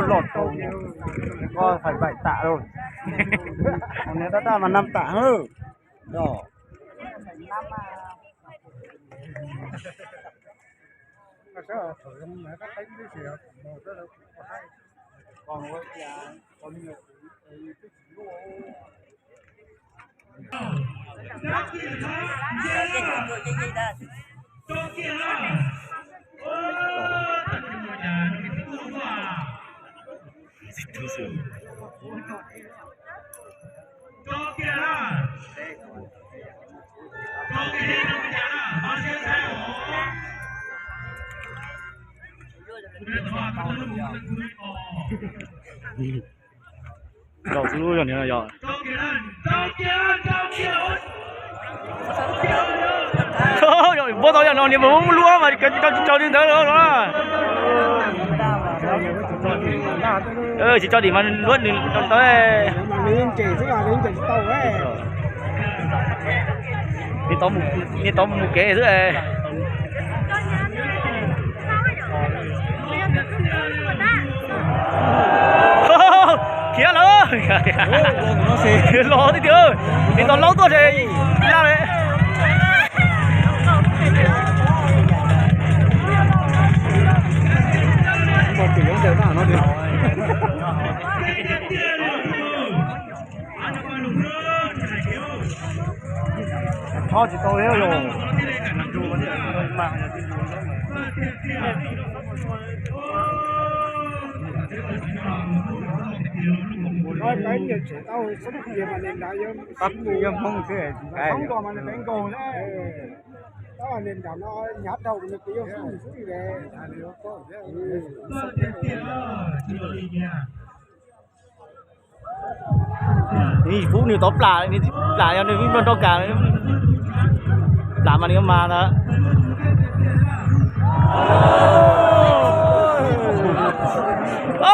Los tau, koj fais npaim tam lauj. Niag daj daj mas nam tam hwb. Rau xwb yog niag no yog. Muab tau yog no niag muab lub mas tsis tso li ntawd los. Tsis tso dim mas luab nws tau. Niag tod mus kev xwb. Khiav lawm. Los tiag tiag, niag tod laub tuaj ces laj li. Tsis tau thiab los. Yog Hmoob xwb. Nws pub nws tov plam, plam yog nws nrog kam, plam mas nws yuav mas ntawd.